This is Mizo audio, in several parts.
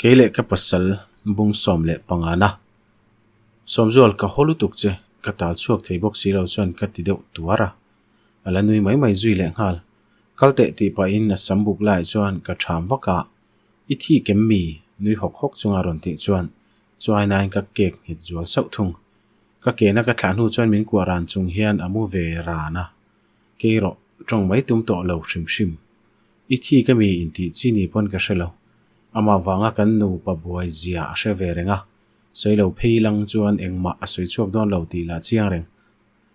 Kei leh ka pasal bung 15 na. Sawmzual ka haw lutuk che, ka tal chhuak thei bawk si lo chuan ka ti deuh tuar a. A la nui mai mai zui leh nghal. Kal teh tih pahin a sam buk laiah chuan ka ṭham vak a. I thi kem mi? nui hawk hawk chunga rawn tih chuan chuainain ka kek nghet zual sauh thung. Ka kehna ka thlah hnu chuan min kuah ran chung hian a mu ve ran a. Kei rawh, ṭawng mai tum tawh lo hrim hrim. I thi ka mi intih chi ni pawn ka hre lo. Amah vanga kan nupa buai zia a hre ve reng a, sawi lo phei lang chuan engmah a sawi chhuak dawn lo tih lah chiang reng.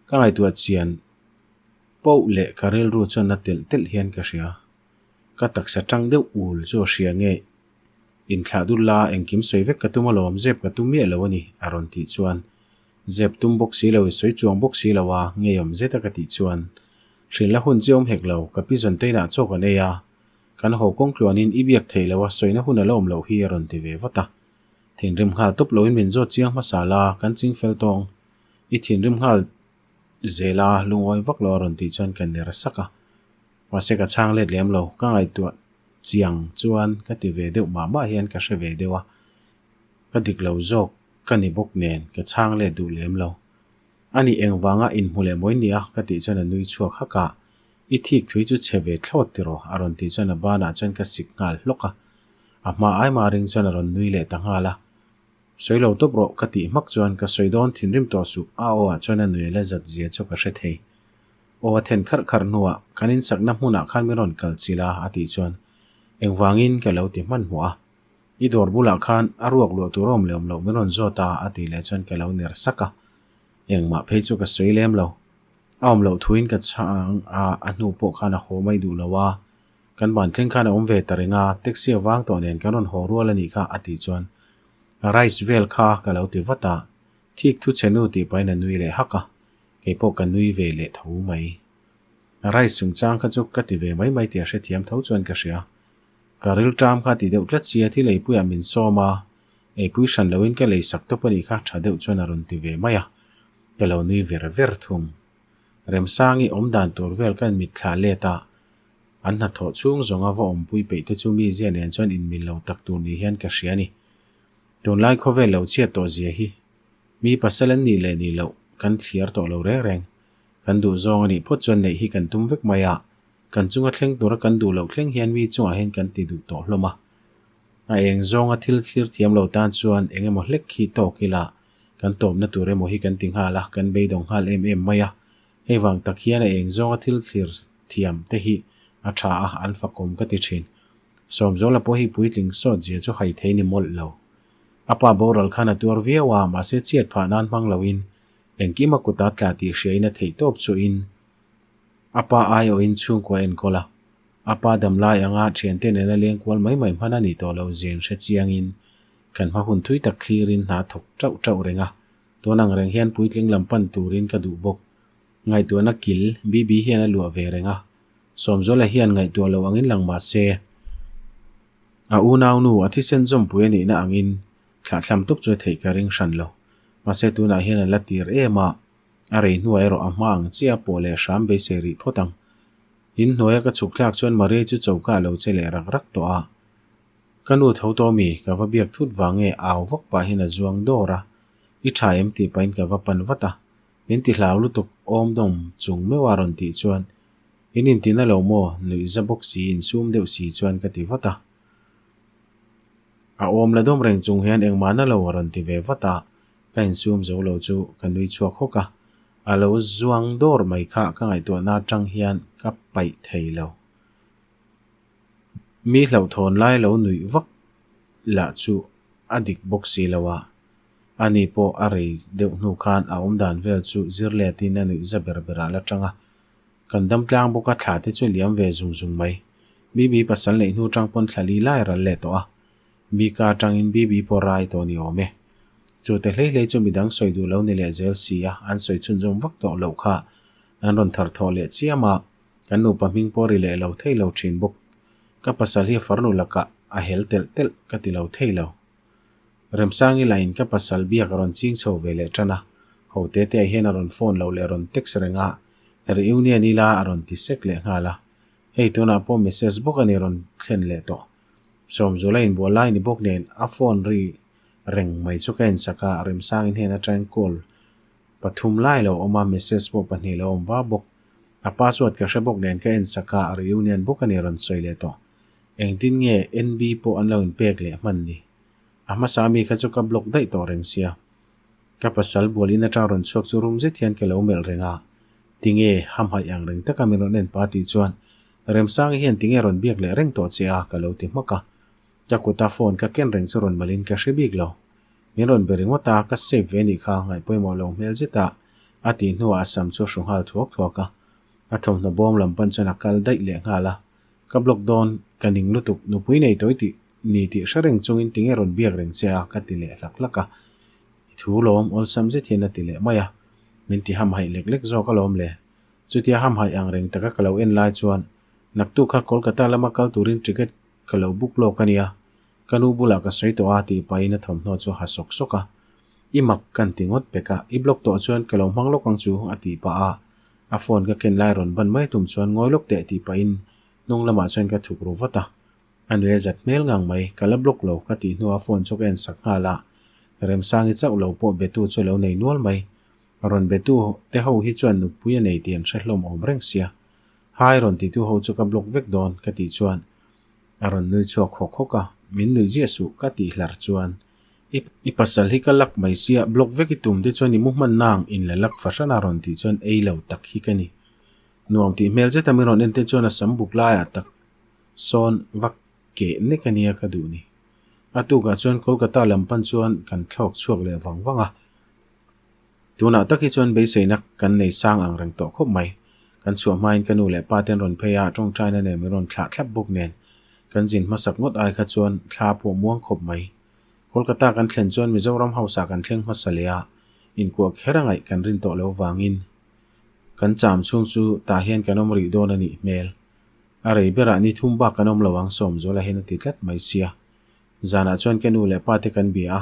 Ka ngaihtuah chian poh leh ka rilru chuan na telh telh hian ka hria. Ka taksa tang deuh ul chu a hria nge inthlah dul la engkim sawi vek ka tum alawm zep ka tum miah lo a ni a rawn tih chuan zep tum bawk si lo i sawi chuang bawk si lo a ngeiawm zet a ka tih chuan hrilh la hun chiawm hek lo ka pi zawn teinah chaw kan ei a Kan haw kawng tluanin i biak theih loh a sawina hun a la awm loh hi a rawn ti ve vat a. Thinrim nghal tawp loin min zawt chiang hmasa la, kan ching fel tawng. I thinrim nghal zel a, lungawi vak lo a rawn tih chuan ka ner sak a. Mahse ka chhang let lem lo, ka ngaihtuah chiang chuan ka ti ve deuh mah mah hian ka hre ve deuh a. Ka dik lo zawk ka ni bawk nen ka chhang let duh lem lo. Ani engvanga inhmu leh mawi nia ka tih chuan a nui chhuak hak a. I thik thui chu chhe ve thlawt tiraw? a rawn tih chuan a banah chuan ka sik nghal hlawk a. A hma ai mah ring chuan a rawn nui leh ta nghal a. Sawi lo tawp rawh ka tih hmak chuan ka sawi dawn thinrim tawh suh a aw ah chuan a nui la zat zia chu ka hre thei. Aw a then kharh kharh hnuah kan insakna hmunah khan min rawn kal chilh a a tih chuan engvangin ka lo ti hmanhmawh a. I dawr bulah khan a ruak luah tur a awm leh awm loh min rawn zawt a a tih leh chuan ka lo ner sak a. Engmah phei chu ka sawi lem lo. A awm loh thuin ka chhang a, a hnu pawh khan a haw mai duh lo a. Kan ban thleng khan a awm ve ta reng a, taxi a vang tawh nen kan rawn haw rual a nih kha a tih chuan rice vel kha ka lo ti vat a, thik thu chhe nu tih pahin a nui leh hak a, kei pawh ka nui ve leh tho mai. Rice chungchang kha chu ka ti ve mai mai tih a hrethiam tho chuan ka hria. Ka rilṭam kha ti deuh tlat sia thil eipuiah min sawm a, eipui hran loin ka lei sak tawp a nih kha ṭha deuh chuan a rawn ti ve mai a, ka lo nui ver ver thung. Remsangi awm dan tur vel kan mitthla let a, an hnathawh chhung zawnga va awmpui peih te chu mi zia nen chuan inmil lo tak tur ni hian ka hria a ni. Tunlai khawvel lo chhiat tawh zia hi mi pasal an nih leh nih loh kan thliar tawh lo reng reng. Kan duh zawng a nih phawt chuan neih hi kan tum vek mai a, Kan chunga thleng tura kan duh loh thleng hian mi chungah hian kan ti duh tawh hlawm a. A eng zawnga thil thlir thiam lo tan chuan eng emaw hlek hi tawk ila kan tawpna tur emaw hi kan ti nghal a, kan beidawng nghal em em mai a. Hei vang tak hian a eng zawnga thil thlir thiam te hi a tha a, an fakawm ka ti thin. Sawmzawla pawh hi puitling sawt zia chu hai thei ni mawlh lo. A pa boral khan a tuar viau a, mahse chhiat phah nan hmang loin engkim a kuta tla tih hriain a theih tawp chuhin A pa aiawhin chhungkua enkawl a, a pa dam lai anga thiante nena leng kual mai mai hman a nih tawh loh zin hre chiangin kan hma hun thui tak thlirin hna thawk tauh tauh reng a, tun ang reng hian puitling lam pan turin ka duh bawk. Ngaihtuahna kil BB hian a luah ve reng a, Sawmzuala hian ngaihtuah loh angin lang mah se, a unaunu a thisen zawmpui a nihna angin thlahthlam tawp chu a theih ka ring hran lo. Mahse tunah hian a la tir em a. A rei hnuah erawh a hma ang chiah pawh leh hram beisei rih phawt ang. In hnuaia ka chhuk thlak chuan Maria chu choka a lo che leh rak rak tawh a. Ka nu tho tawh mi, ka va biak thut vang nge au vak pahin a zuang dawr a. I tha em tih pahin ka va pan vat a. Min ti hlau lutuk awm dawm chung meuh a rawn tih chuan In intina lo maw? nuih za bawk si insum deuh si chuan ka ti vat a. A awm la dawm reng chung hian engmah na lo a rawn ti ve vat a. Ka insum zo lo chu ka nui chhuak hawk a, a lo zuang dawr mai kha ka ngaihtuahna atang hian ka paih thei lo. Mi hlauhthawn lai lo nuih vak lah chu a dik bawk si lo a, ani pawh a rei deuh hnu khan a awmdan vel chu zir letin a nuih za ber berah la tang a. Kan dam tlang bawk a thla te chu liam ve zung zung mai. Bibi pasal neih hnu tang pawn thla li lai ral leh tawh a. Bika atangin Bibi pawh rai tawh ni awm e. Chute hlei hlei chu midang sawi duh lo ni leh zel si a, an sawi chhunzawm vak tawh loh kha. An rawn thar thawh leh chiam a, kan nupa hming pawh ri leh lo thei lo thin bawk. Ka pasal hi farnu lakah a hel telh telh ka ti lo thei lo. Remsangi lahin ka pasal biak a rawn ching chho ve leh tan a, ho te te ah hian a rawn phone loh leh rawn text reng a, reunion ila a rawn ti sek leh nghal a. Hei tunah pawh message bawk a ni rawn thlen leh tawh. Sawmzula inbual lai ni bawk nen a phone ri reng mai chu ka ensak a, Remsangin hnen atangin call pathum lai lo awm a, message pawh pahnih lo awm va bawk. A password ka hre bawk nen ka ensak a, reunion bawk a ni rawn sawi leh tawh. Engtin nge NB pawh an lo inpek leh hman ni? A hmasa ami kha chu ka block daih tawh reng sia. Ka pasal bual in atang rawn chhuak chu rum zet hian ka lo melh reng a, Tinge hamhaih ang reng taka min rawn en pa tih chuan Remsangi hian tinge rawn biak leh reng tawh che a ka lo ti hmak a. Ka kuta phone ka ken reng chu rawn malhin ka hre bik lo. Min rawn be ringawt a, ka save ve nih kha ngaihpawimawh lo hmel zet a a tih hnuah a sam chu a hru nghal thuak thuak a. A thawmhnaw bawm lam pan chuan a kal daih leh nghal a. Ka block dawn, ka ning lutuk, nupui nei tawi tih ni tih hre reng chungin tinge rawn biak reng che a ka ti leh hlak hlak a. I thu lawm awlsam zet hian a ti leh mai a, min ti hamhaih lek lek zawk alawm le. Chutia hamhaih ang reng taka ka lo en lai chuan naktuk kha Kolkata lama kal turin ticket ka lo book lawk a nia, ka nu bulah ka sawi tawh a tih pahin a thawmhnaw chu a ha sawk sawk a. I mak kan ti ngawt pek a, i block tawh chuan ka lo hmang lawk ang chu a tih pah a, a phone ka ken lai rawn ban mai tum chuan ngawi lawk teh tih pahin hnung lamah chuan ka thuk ru vat a. A nui a zat hmel ngang mai, ka la block lo ka tih hnuah phone chu ka en sak nghal a, Remsangi chauh lo pawh betu chu a lo nei nual mai. Rawn betu te ho hi chuan nupui a nei tih an hre hlawm awm reng sia. Hai rawn titu ho chu ka block vek dawn ka tih chuan a rawn nui chhuak hawk hawk a, min nuih ziah suh ka tih hlar chuan i i pasal hi ka lak mai sia, block vek i tum te chuan i mu hman nang in la lak fahran a rawn tih chuan ei lo tak hi ka ni. Nuam tih hmel zeta min rawn en te chuan a sam buk laiah tak Sawn vak keh nek a nia ka duh ni. A tukah chuan Kolkata lam pan chuan kan thlawk chhuak leh vang vang a. Tunah tak hi chuan beiseina kan nei sang ang reng tawh khawp mai. Kan chhuah hmain ka nu leh pa ten rawn phei a, tawngtaina nen min rawn thlah thlap bawk nen kan zin hmasak ngawt ai kha chuan thla pawh muang khawp mai. Kolkata kan thlen chuan Mizoram House ah kan thleng hmasa leh a, inkuah kher a ngaih kan rin tawh lo vangin kan cham chhung chu tah hian kan awm rih dawn a nih hmel. A rei berah ni thum bak kan awm lo ang Sawmzuala hian a ti tlat mai sia. Zanah chuan ka nu leh pa te kan bia a,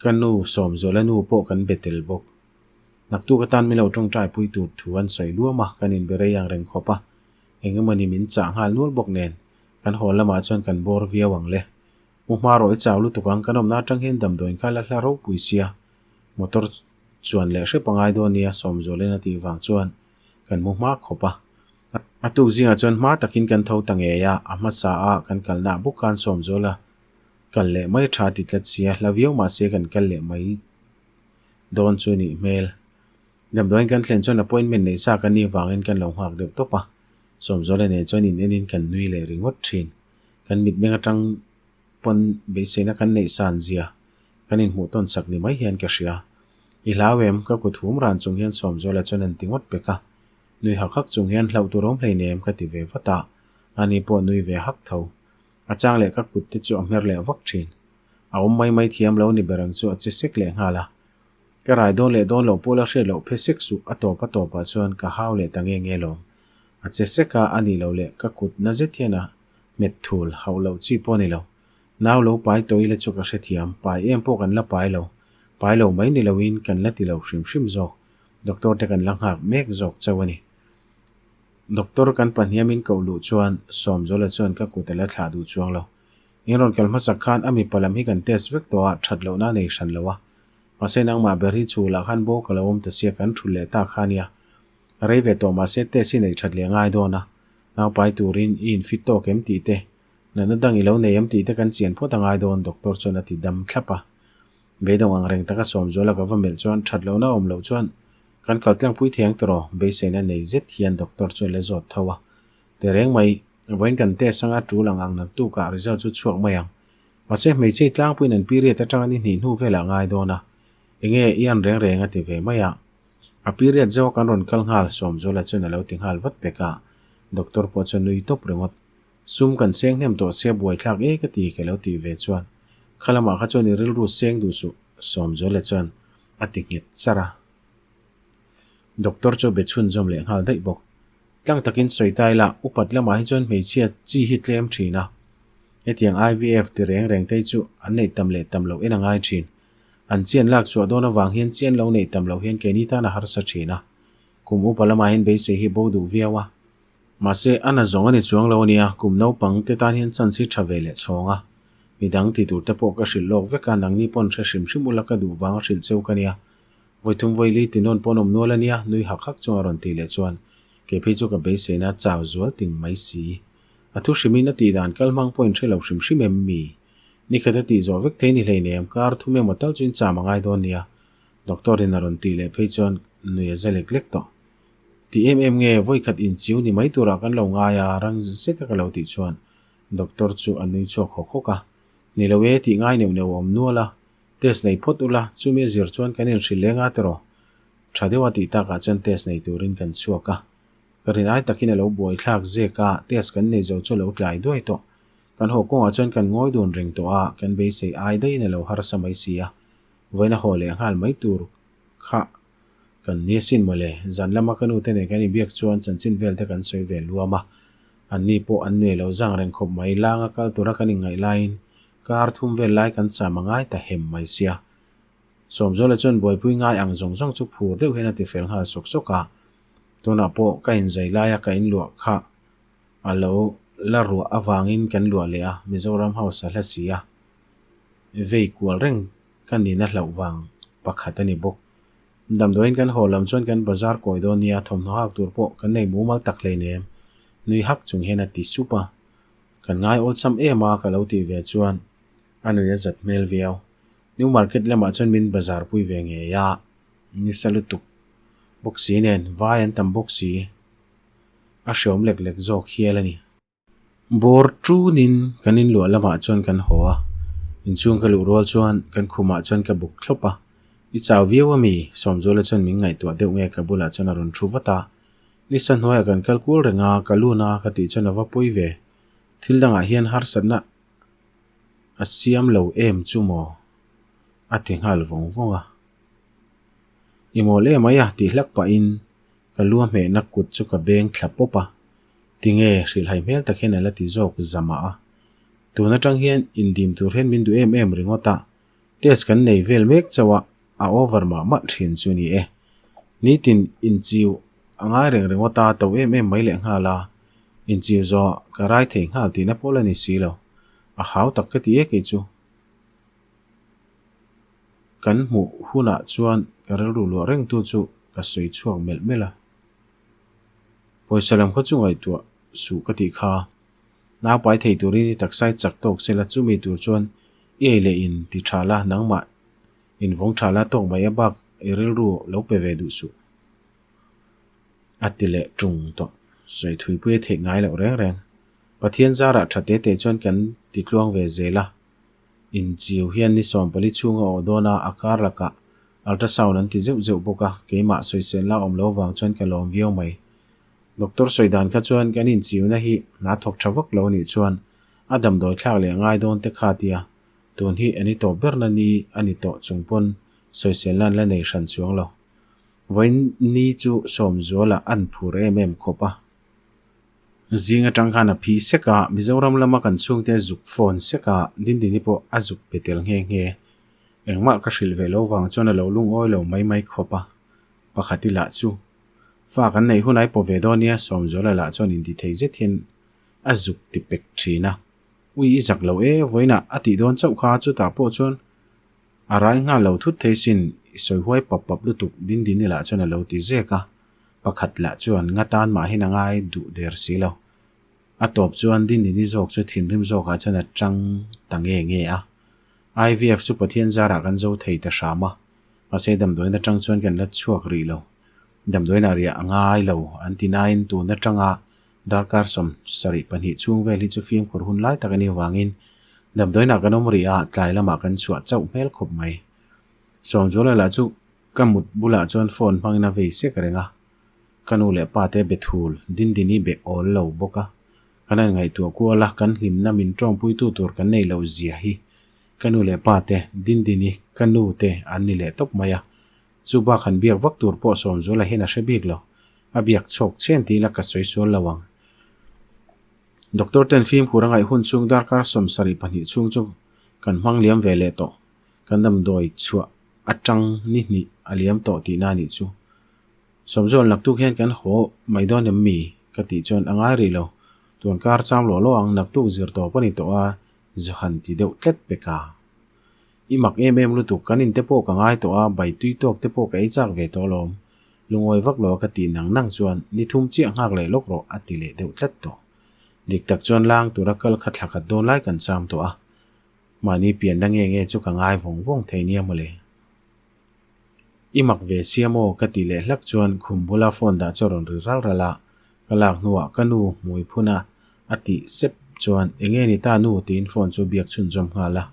ka nu Sawmzuala nu pawh kan be tel bawk. Naktuk atan min lo tawngtai pui tur thu an sawi luam a, kan inbe rei ang reng khawp a. Eng emaw ni min chah nghal nual bawk nen, kan haw lamah chuan kan bawr viau ang le. Mu hma rawh i chau lutuk ang, kan awmna atang hian damdawiin kha la hla ropui sia. Motor chuan leh hrep a ngai dawn nia Sawmzualin a tih vang chuan kan mu hma khawp a. A tuk zingah chuan hma takin kan tho ta ngei a, a hmasa a kan kalna bawk khan Sawmzuala kal leh mai tha ti tlat sia, hla viau mah se kan kal leh mai dawn chu nih hmel. Damdawiin kan thlen chuan appointment neih sa kan nih vangin kan lo nghak deuh tawp a, Sawmzuala nen chuan in enin kan nui leh ringawt thin. Kan mitmeng atang pawn beiseina kan neih san zia kan inhmuh tawn sak ni mai hian ka hria. I hlau em? Ka kut hum ran chung hian Sawmzuala chuan an ti ngawt pek a. Nui hak hak chung hian hlauh tur awm hleinem ka ti ve vat a, ani pawh nui ve hak tho. A chang leh ka kut te chu a hmer leh vak thin. A awm mai mai thiam lo ni ber ang chu a che sek leh nghal a. Ka rai dawn leh dawn loh pawh la hriat loh phe sek suh a tawp a tawpah chuan ka hau leh ta nge nge lawm. A che sek a, a nih loh leh ka kut na zet hian a hmet thul hauh loh chi pawh a ni lo. Nau lo pai tawh ila chu ka hrethiam, pai em pawh kan la pai lo. Pai lo mai ni loin kan la ti lo hrim hrim zawk. Doctor te kan la nghak mek zawk chauh a ni. Doctor kan pahniam in koh luh chuan Sawmzuala chuan ka kut a la thlah duh chuang lo. In rawn kal hmasak khan a mipa lam hi kan test vek tawh a, that lohna a nei hran lo a. Mahse nangmah ber hi chhulah khan bo ka lo awm ta sia kan thul leh ta kha nia. A rei ve tawh mahse test hi nei that leh a ngai dawn a. Naupai turin i infit tawk em tih te Natna dang i lo nei em tih te kan chian phawt a ngai dawn, doctor chuan a ti dam thlap a. Beidawng ang reng taka Sawmzuala ka va melh chuan that lohna awm loh chuan kan kal tlangpui thei ang tawh, beiseina nei zet hian doctor chu a la zawt tho a. Tehreng mai, vawiin kan test anga tul ang ang naktukah result chu chhuak mai ang. Mahse hmeichhe tlangpuiin an period atanga ni hnih hnu velah ngai dawn a, enge i an reng reng a ti ve mai a. A period zo kan rawn kal nghal, Sawmzuala chuan a lo ti nghal vat pek a. Doctor pawh chuan nui tawp ringawt. Sum kan seng hnem tawh sia buaithlak e ka ti ka lo tih ve chuan kha lamah kha chuan i rilru seng duh suh Sawmzuala chuan a ti nghet char a. Doctor chu be chhunzawm leh nghal daih bawk. Tlang takin sawi ta ila upat lamah hi chuan hmeichhia chi hi tlem thin a. Hetiang IVF ti reng reng te hi chu an neih tam leh tam loh en a ngai thin. An chian lak chhuah dawn avang hian chian lo neih tam loh hian keini tan a harsa thin a. Kum upa lamah hian beisei hi bo duh viau a. Mahse, a na zawng a ni chuang lo a nia, kum naupang te tan hian chance hi tha ve leh chhawng a. Midang ti tur te pawh ka hrilh lawk vek a, nangni pawn hre hrim hrim ula ka duh vang a hrilh cheu ka nia. Vawithum vawili ti nawn pawn awm nual a nia, nui hak hak chunga rawn tih leh chuan kei phei chu ka beiseina chau zual ting mai si. A thu hrimin a tih dan kal hmang pawhin hre lo hrim hrim em mi? Nikhat a tih zawh vek thei ni hleinem, kar thum emaw tal chu in cham a ngai dawn nia. Doctor in a rawn tih leh phei chuan nui a za lek lek tawh. Ti em em nge vawikhat inchiu ni mai turah kan lo ngai a, rang zet a ka lo tih chuan Doctor chu a nui chhuak hawk hawk a. Ni lo e tih ngai neuh neuh a awm nual a, test nei phawt ula, chumi a zir chuan kan inhrilh leng a tiraw? Tha deuh a tih takah chuan test nei turin kan chhuak a. Ka rin ai takin a lo buai thlak zek a, test kan nei zo chu a lo tlai duai tawh. Kan haw kawngah chuan kan ngawi dun reng tawh a, kan beisei ai daihin a lo harsa mai si a. Vawiin a haw leh nghal mai tur kha kan ni asin mawle. Zan lama ka nute nen kan inbiak chuan chanchin vel te kan sawi ve luam a. Anni pawh an nuai lo zang reng khawp mai. Langa kal tura kan inngaih laiin kar thum vel lai kan cham a ngai ta hem mai sia. Sawmzuala chuan buaipui ngai ang zawng zawng chu phur deuh hian a ti fel nghal sawk sawk a. Tunah pawh ka inzai laia ka inluah kha a lo la ruah avangin kan luah leh a, Mizoram House a hla si a. Vei kual reng ka nihna hlauh vang pakhat a ni bawk. Damdawiin kan haw lam chuan kan bazar kawi dawn nia, thawmhnaw hak tur pawh kan nei mumal tak hleinem, nui hak chung hian a ti sup a. Kan ngai awlsam em a ka lo tih ve chuan a nui a zat hmel viau. New Market lamah chuan min bazar pui ve ngei a, nisa lutuk bawk si nen vai an tam bawk si, a hreawm lek lek zawk hial a ni. Bawr tunin kan inluah lamah chuan kan haw a, inchhung ka luh rual chuan kan khumah chuan ka buk thlawp a, I chau viau a mi? Sawmzuala chuan min ngaihtuah deuh nge ka bulah chuan a rawn thu vat a, Nisa hnuaiah kan kal kual reng a, ka lun a ka tih chuan a va pawi ve. Thil dangah hian harsatna a siam lo em chu maw? A ti nghal vawng vawng a. I mawl em mai a tih hlak pahin ka lu a hmehna kut chu ka beng thla pawp a. Tinge hrilhhai hmel tak hian a la ti zawk zamah a. Tun atang hian indim tur hian min duh em em ringawt a, test kan nei vel mek chauh a, a over mah mah thin chu ni e. Nitin inchiu a ngai reng ringawt a, to em em mai leh nghal a, inchiu zawh ka rai thei nghal tihna pawh la ni si lo. A hau tak ka ti e kei chu. Kan hmuh hunah chuan ka rilru luah rengtu chu ka sawi chhuak melh melh a. Pawisa lam kha chu ngaihtuah suh ka tih kha. Naupai thei turin i taksai chak tawk se la chumi tur chuan i ei leh in ti tha la nangmah in vawng tha la tawk mai a bak i rilru lo pe ve duh suh. A ti leh tung tawh. Sawi thuipui a theih ngai loh reng reng. Pathian zarah tha te te chuan kan ti tluang ve zel a. Inchiu hian ni 14 chhunga awh dawn a, a kar lakah ultrasound an ti zeuh zeuh bawk a, keimah sawisel la awm lo vang chuan ka lawm viau mai. Doctor sawi dan kha chuan kan inchiuna hi hna thawk tha vak lo anih chuan a damdawi thlak leh ngai dawn te kha tia, tun hi a ni tawp berna ni a ni tawh chung pawn sawisel nan la nei hran chuang lo. Vawiin ni chu Sawmzuala an phur em em khawp a. Zing atang khan a phi sek a, Mizoram lama kan chhungte a zuk phone sek a, Dindini pawh a zuk pe tel nghe nghe. Engmah ka hrilh ve lo vang chuan a lo lungawi lo mai mai khawp a. Pakhati lah chu, Fa kan neih hun ai pawh ve dawn nia, Sawmzuala lah chuan inti thei zet hian a zuk ti pek thin a. Ui i zak lo e, vawiinah a tih dawn chauh kha, chutah pawh chuan a rai nghal lo thut thei sin, i sawi huai pap pap lutuk, Dindini lah chuan a lo ti zek a. Pakhat lah chuan nga tan mahin a ngai duh der si lo. A tawp chuan Dinini zawk chu thinrim zawkah chuan a tang ta nge nge a. IVF chu Pathian zarah kan zo thei ta hram a, mahse damdawiin atang chuan kan la chhuak rih lo. Damdawiinah riah a ngai lo an ti nain tun atanga darkar 72 chhung vel hi chu fimkhur hun lai tak a nih avangin damdawiinah kan awm rih a, tlai lamah kan chhuah chauh hmel khawp mai. Sawmzuala lah chu Ka mut bulah chuan phone hmangin a vei sek reng a, ka nu leh pa te be thul Dindini be awl lo bawk a, kan han ngaihtuah kual a, kan hlimna min tawngpuitu tur kan nei loh zia hi ka nu leh pa te Dindini ka nu te an ni leh tawp mai a, chu bak han biak vak tur pawh Sawmzuala hian a hre bik lo, a biak chhawk chhen tih ila ka sawi sual lo ang. Doctor ten fimkhur a ngaih hun chhung darkar 72 chhung chu kan hmang liam ve leh tawh. Kan damdawi chhuah atang ni hnih a liam tawh tihna a nih chu. Sawmzual naktuk hian kan haw mai dawn em mi? Ka tih chuan a ngai rih lo. Tun kar cham lawh lawh ang naktuk zir tawp a ni tawh a, Johan ti deuh tlat pek a. I mak em em lutuk, kan in te pawh ka ngai tawh a, bai tui tawk te pawh ka ei chak ve tawh alawm. Lungawi vak lo a ka tih nang nang chuan ni thum chiah nghak leh lawk rawh a ti leh deuh tlat tawh. Dik tak chuan lang tura kal kha thla khat dawn lai kan cham tawh a. Mahni pianna nge nge chu ka ngai vawng vawng thei nia mawle. I mak ve sia maw ka ti leh hlak chuan khum bula phone dah chu a rawn ri ral ral a, ka lak hnuah ka nu hmui phun a a tih sep chuan enge ni ta nu tiin phone chu biak chhunzawm nghal a.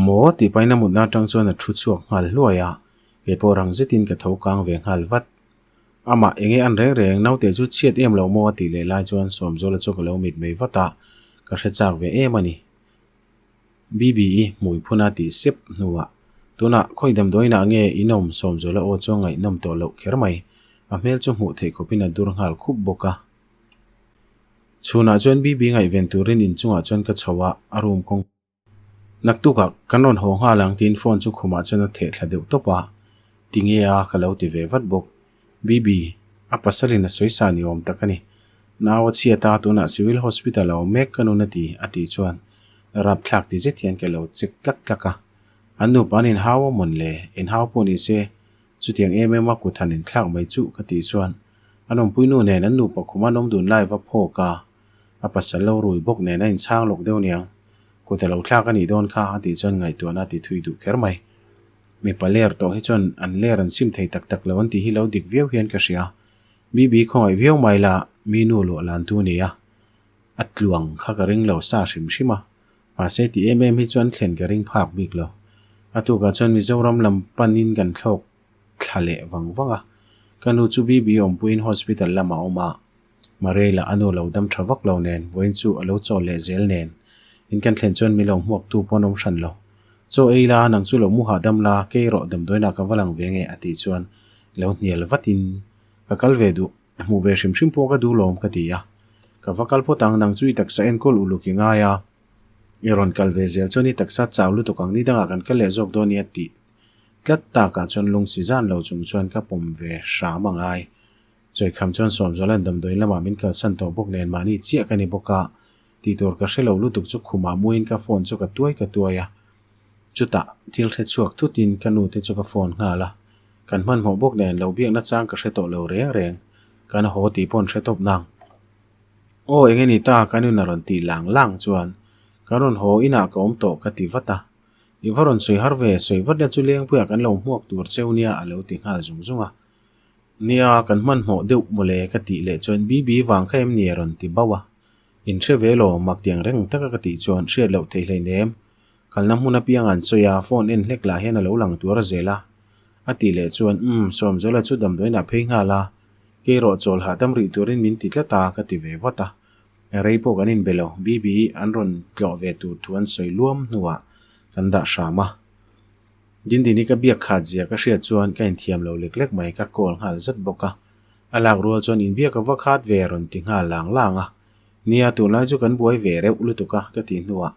Maw tih pahin a mutna atang chuan a thu chhuak nghal hluai a, kei pawh rang zetin ka tho kang ve nghal vat. Amah enge an reng reng naute chu chhiat em lo maw a tih leh lai chuan Sawmzawla chu ka lo mit mai vat a, ka hre chak ve em a ni. BBE hmui phuna tih sep hnuah, Tunah khawi damdawiinah nge in awm Sawmzawla aw chu a ngaihnawm tawh loh kher mai. A hmel chu hmuh theih khawpin a dur nghal khup bawk a. Chhunah chuan BB ngaihven turin inchungah chuan ka chho a, a room kawng. Naktukah kan rawn haw nghal ang tiin phone chu khumah chuan a theh thla deuh tawp a, tinge a ka lo ti ve vat bawk. BB, a pasalin a sawi sa ni awm tak a ni. Nau a chhiat a, tunah Civil Hospital a awm mek ka nun a ti, a tih chuan rapthlak ti zet hian ka lo check tlak tlak a. An nupa an inhau a mawn le, inhau pawh ni se chutiang em em a kut han inthlak mai chuh ka tih chuan an awmpui nu nen an nupa khum an awm dun lai va phawk a. A pasal lo rui bawk nen a inchhang lawk deuh niang. Kut a lo thlak a nih dawn kha a tih chuan ngaihtuahna a ti thui duh kher mai. Mipa ler tawh hi chuan an ler an sim thei tak tak lo an tih hi lo dik viau hian ka hria. Bibi khawngaih viau mai la mi nu luah lan tu nia. A tluang kha ka ring lo sa hrim hrim a. Mahse ti em em hi chuan thlen ka ring phak bik lo. A tukah chuan Mizoram lam panin kan thlawk thla leh vang vang a. Ka nu chu Bibi awmpuiin hospital lamah a awm a. Mareila a nu lo dam tha vak lo nen, vawiin chu a lo chaw leh zel nen. In kan thlen chuan mi lo hmuak tu pawn awm hran lo. Chaw ei la, nang chu lo mu hahdam la, kei erawh damdawiinah ka va lang ve nge a tih chuan lo hnial vatin ka kal ve duh, hmuh ve hrim hrim pawh ka duh lawm ka ti a. Ka va kal phawt ang, nang chu i taksa enkawl uluk i ngai a, i rawn kal ve zel chuan i taksa chau lutuk ang ni dangah kan kal leh zawk dawn nia tih tlat takah chuan lungsi zan lo chung chuan ka pawm ve hram a ngai. Chawikham chuan Sawmzawla'n damdawiin lamah min kalsan tawh bawk nen mahni chiah ka ni bawk a, tih tur ka hre lo lutuk chu khumah muin ka phone chu ka tuai ka tuai a. Chutah thil hre chhuak thutin ka nu te chu ka phone nghal a, kan hmanhmawh bawk nen lo biakna chang ka hre tawh lo reng reng, kan haw tih paw'n hre tawp nang. Aw eng nge ni ta ka nun a rawn tih lang lang chuan kan rawn haw inah ka awm tawh ka ti vat a, I va rawn sawi har ve, sawi vat la chu Lengpuiah kan lo hmuak tur cheu nia a lo ti nghal zung zung a. Nia, kan hmanhmawh deuh mawle ka tih leh chuan BB vang kha em ni a rawn ti bauh a. In hre ve law, mak tiang reng taka ka tih chuan hriat loh thei hleinem. Kalna hmun apiang an sawi a, phone en hlek lah hian a lo lang tuar a zel a. A tih leh chuan umm, Sawmzawla chu damdawiinah phei nghal a, kei rawh chawl hahdam rih turin min ti tlat a ka ti ve vat a. Rei pawh kan inbe lo, BB an rawn tlawh ve tur thu an sawi luam hnuah kan dah hram a. Dindini ka biak khat zia ka hriat chuan ka inthiam lo lek lek mai, ka call nghal zat bawk a. A lak rual chuan inbiak a va khat ve rawn ti nghal lang lang a. Nia, tunlai chu kan buai ve reuh lutuk a ka tih hnuah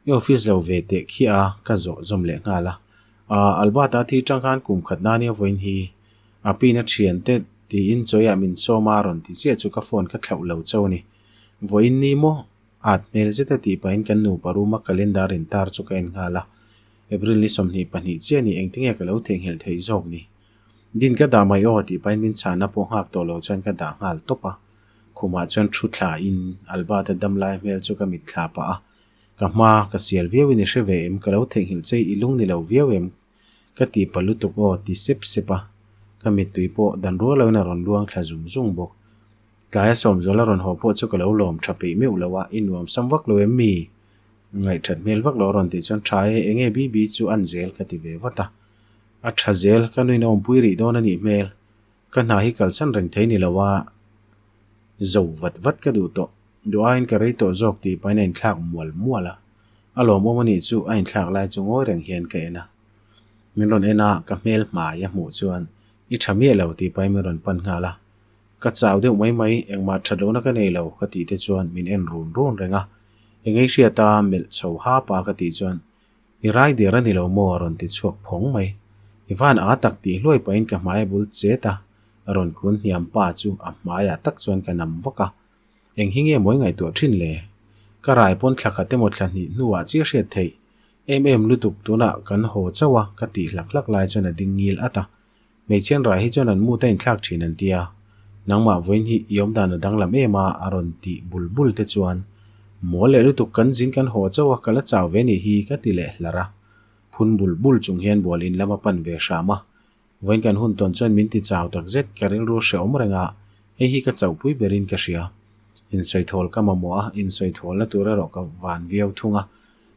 i office lo ve teh khiah a ka zawh zawm leh nghal a. Aa, Albert-a thi tang khan kum khat nan i a vawiin hi a pin a thian te tiin chawiah min sawm a rawn ti chiah chu ka phone ka thlauh lo chauh a ni. Vawiin ni maw? At hmel zet a tih pahin kan nupa room a calendar intar chu ka en nghal a. April ni 22 chiah ni engtinge ka lo theihnghilh theih zawk ni. Din ka dah mai aw tih pahin min chhahna pawh nghak tawh lo chuan ka dah nghal tawp a. Khumah chuan thu thla in Albert-a dam lai hmel chu ka mit thla pah a. Ka hma ka sial viau in i hre ve em ka lo theihnghilh che i lung ni lo viau em ka ti pa lutuk aw ti sep sep a. Ka mittui pawh dan rual loin a rawn luang thla zung zung bawk. Tlaia Sawmzuala rawn haw pawh chu ka lo lawm tha peih meuh lo a, i nuam sam vak lo em mi? Ngaihthat hmel vak lo a rawn tih chuan tha e, enge BB chu an zel ka ti ve vat a. A tha zel, ka nuin a awmpui rih dawn a nih hmel. Ka hna hi kalsan reng thei ni lo a, zo vat vat ka duh tawh. Duh aiin ka rei tawh zawk tih pahin a inthlak mual mual a. A lawmawm a nih chu a inthlak lai chu ngawi reng hian ka en a. Min rawn en a, ka hmel hmai a hmuh chuan i tha miah lo tih pahin min rawn pan nghal a. Ka chau deuh mai mai, engmah that lohna ka nei lo ka tih te chuan min en run run reng a. Eng ei hriata melh chho hap a ka tih chuan, I rai der a ni lo maw a rawn ti chhuak phawng mai. I van a tak tih hluai pahin ka hmai a bul chet a. Rawn kun hniam pa chu a hmaiah tak chuan ka nam vak a. Eng hi nge mawi ngaihtuah thin le? Ka rai pawn thla khat emaw thla hnih hnuah chiah hriat theih em em lutuk tunah kan haw chauh a ka tih hlak hlak lai chuan a ding ngil at a. Hmeichhian rai hi chuan an mut a inthlak thin an ti a, nangmah vawiin hi i awmdan a danglam em a a rawn tih bul bul te chuan mawl leh lutuk kan zin kan haw chauh a ka la chau ve nih hi ka ti leh hlar a. Phun bul bul chung hian bual in lam a pan ve hram a, Vawiin kan hun tawn chuan min ti chau tak zet, ka rilru hrehawm reng a, hei hi ka chauhpui berin ka hria. Insawi thawl ka mamawh a, insawi thawlna tur erawh ka van viau thung a,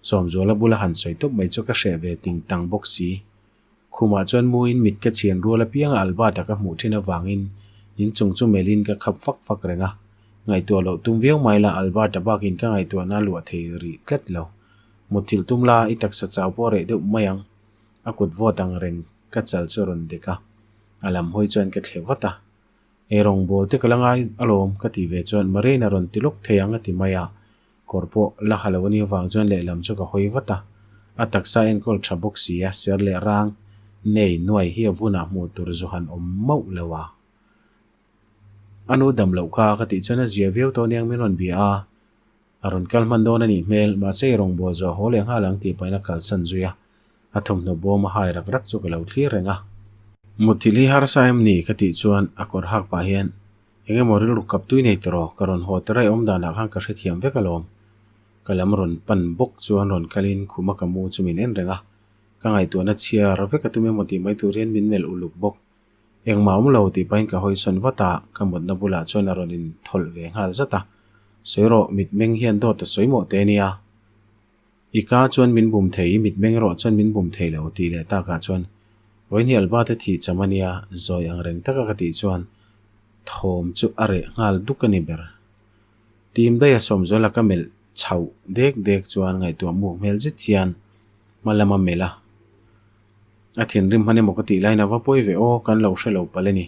Sawmzuala bula han sawi tawp mai chu ka hreh ve ting tang bawk si. Khumah chuan muin mit ka chhian rual apianga Albert-a ka hmuh thin avangin inchung chu melhin ka khap fak fak reng a, ngaihtuah loh tum viau mai la Albert-a bakin ka ngaihtuahna a luah thei rih tlat lo. Mutthilh tum la, i taksa chau pawh a reh deuh mai ang. A kut vawt ang reng ka chal chu a rawn dek a, a lam hawi chuan ka thle vat a. Ei rawngbâwl te ka la ngai alawm ka tih ve chuan Marina rawn ti lawk thei ang a ti mai a, kawr pawh la ha lo a nih avang chuan lehlam chu ka hawi vat a. A taksa enkawl tha bawk si a, ser leh rang nei nuai hi a vunah hmuh tur zu han awm mauh lo a. A nu dam loh kha ka tih chuan a zia viau tawh aniang min rawn bia a. A rawn kal hman dawn a nih hmel, mahse i rawngbâwl zawh haw leh nghal ang tih pahin a kalsan zui a, a thawmhnaw bawm a hai rak rak chu ka lo thlir reng a. Mutthilh hi harsa em ni? ka tih chuan a kawr hak pah hian, Eng emaw rilru kap tui nei tawh rawh, ka rawn haw ta raih awm danah khan ka hrethiam vek alawm. Ka lam rawn pan bawk chuan rawn kalin khuma ka mu chu min en reng a, ka ngaihtuahna chhiar vek a tum emaw tih mai tur hian min melh uluk bawk. Engmah awm lo tih pahin ka hawi sawn vat a, ka mutna bulah chuan a rawn inthawlh ve nghal zat a. Sawi rawh, mitmeng hian dawt a sawi mawh te nia. I ka chuan min bum thei, i mitmeng erawh chuan min bum thei lo tih leh takah chuan Vawiin hi Albate thih cham a nia, zawi ang reng taka ka tih chuan thawm chu a reh nghal duk a ni ber. Tim daih a Sawmzuala ka melh chhoh dek dek chuan ngaihtuah muk hmel zet hian hma lama melh a. A thinrim hman emaw ka tih laiin a va pawi ve aw, kan lo hre lo palh a ni.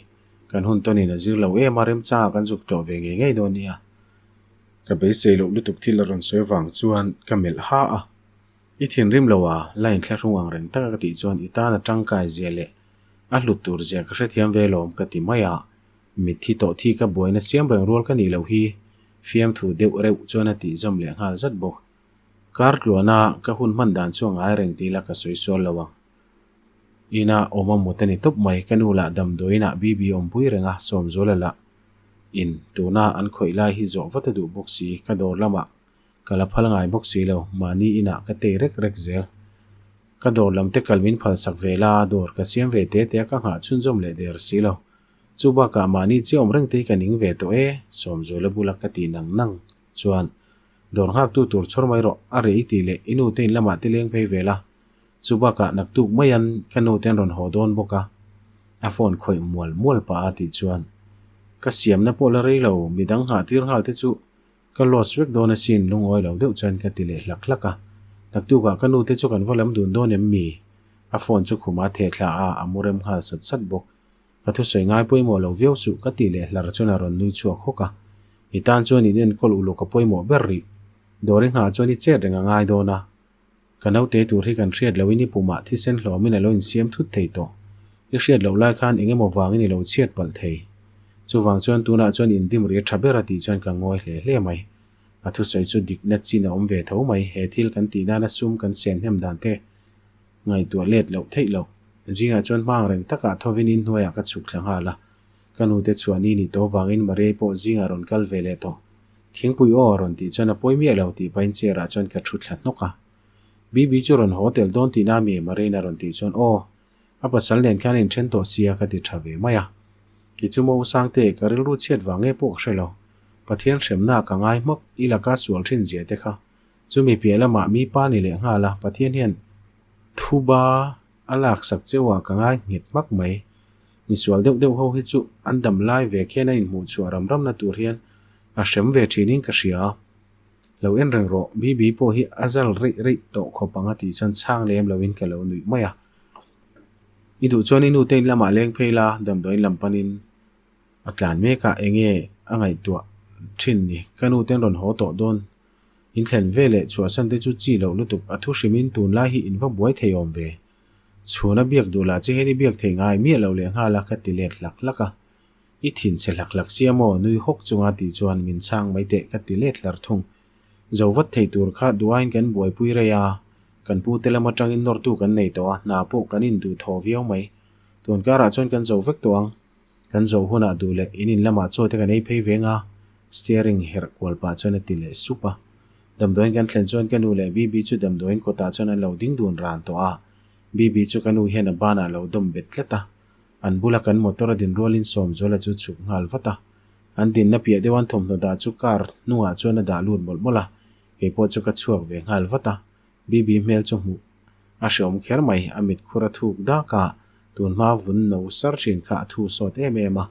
Kan hun tawnin a zir lo em a, remchangah kan zuk tlawh ve ngei ngei dawn nia. Ka beisei loh lutuk thil a rawn sawi vang chuan ka melh ha a. I thinrim lo a, la inthlahrung ang reng taka ka tih chuan i tan a tangkai zia leh a hlut tur zia ka hrethiam ve lawm ka ti mai a. Mitthi tawh thi ka buaina siam reng rual ka nih loh hi fiamthu deuh reuh chuan a tih zawm leh nghal zat bawk. Kar tluana ka hun hman dan chu a ngai reng tih la ka sawi sual lo ang. Ina awm a mut a ni tawp mai, ka nu lah damdawiinah BB awmpui reng a, Sawmzuala lah in tuna an khawih lai hi zawh vat a duh bawk si, ka dawr lamah ka la phal ngai bawk si lo, mahni inah ka tei rek rek zel. Ka dawr lam te kal min phalsak ve la, dawr ka siam ve te te a ka nghah chhunzawm leh der si lo. Chu bakah mahni chiah awm reng te hi ka ning ve tawh e, Sawmzuala bula ka ti nang nang chuan Dawr nghaktu tur chhawr mai rawh, a reh i tih leh i nute in lamah te leng phei ve la. Chu bakah naktuk maian ka nute an rawn haw dawn bawk a, a phone khawih mual mual pah a tih chuan ka siamna pawh la rei lo, midang nghah tir nghal te chu ka loss vek dawn asin lungawi lo deuh chuan ka ti leh hlak hlak a. Naktukah ka nute chu kan va lam dun dawn em mi? A phone chu khuma theh thla a, a mu rem nghal sat sat bawk. Ka thusawi ngai pawimawh lo viau suh ka tih leh hlar chuan a rawn nui chhuak hawk a. I tan chuan in enkawl uluk a pawimawh ber rih. Dawr i nghah chuan i chet reng a ngai dawn a. Ka naute tur hi kan hriat lohin i pumah thisen hlawmin a lo insiam thut thei tawh. I hriat loh lai khan eng emaw vangin i lo chhiat palh thei. Chuvang chuan tunah chuan indim rih a tha ber a tih chuan ka ngawi hle hle mai. A thusawi chu dikna chin a awm ve tho mai. He thil kan tih nana sum kan sen hnem dan te Ngaihtuah let loh theih loh. Zingah chuan hmang reng takah thovin inhnuaiah ka chhuk thla nghal a. Ka nute chhuah ni ni tawh vangin Mariai pawh zingah rawn kal ve leh tawh. Thingpui aw a rawn tih chuan a pawi miah lo tih pahin chair ah chuan ka thu thla hnawk a. Bibi chu rawn haw tel dawn tihna mi Mariain a rawn tih chuan aw, a pasal nen khan inthen tawh sia ka ti tha ve mai a. Kei chu maw Usangte, ka rilru chhiat vang nge pawh ka hre lo. Pathian hremna ka ngai hmak, i laka sual thin zia te kha. Chumi piah lamah mi pa ni leh nghal a, Pathian hian thuba a laksak cheuh ah ka ngai nghet hmak mai. Misual deuh deuh ho hi chu an dam lai vek hian a inhmuh chhuah ram ramna tur hian a hrem ve thinin ka hria a. Lo en reng rawh, BB pawh hi a zal reih reih tawh khawp ang a tih chuan chhang lem loin ka lo nuih mai a. I duh chuan i nute in lamah leng phei la, damdawiin lam panin a tlan mek a, enge a ngaihtuah thin ni, ka nute an rawn haw tawh dawn. In thlen ve leh chhuahsan te chu chi loh lutuk a thu hrimin tunlai hi in va buai thei awm ve. Chhuna biak duh lah che hian i biak thei ngai miah lo leh nghal a ka ti let hlak hlak a. I thinchhe hlak hlak sia maw? nui hawk chunga tih chuan min chhang mai teh ka ti let hlar thung. Zo vat thei tur kha duaiin kan buaipui rei a, kan pute lam atangin nawrtu kan nei tawh a, hna pawh kan induh thaw viau mai. Tun karah chuan kan zo vek tawh ang. Kan zawh hunah duh leh in in lamah chaw te kan ei phei veng a, steering herh kual pah chuan a ti leh sup a. Damdawiin kan thlen chuan ka nu leh Bibi chu damdawiin kawtah chuan an lo ding dun ran tawh a, Bibi chu ka nu hian a banah a lo dawm bet tlat a. An bula kan motor a din rualin Sawmzuala chu chhuk nghal vat a. An dinna piah deuh an thawmhnaw dah chu car hnungah chuan a dah lut mawlh mawlh a, keipawh chu ka chhuak ve nghal vat a. Bibi hmel chu hmuh a hreawm kher mai, a mit khur a thuk dak a, tun hma vun no sar thin kha a thu sawt em em a,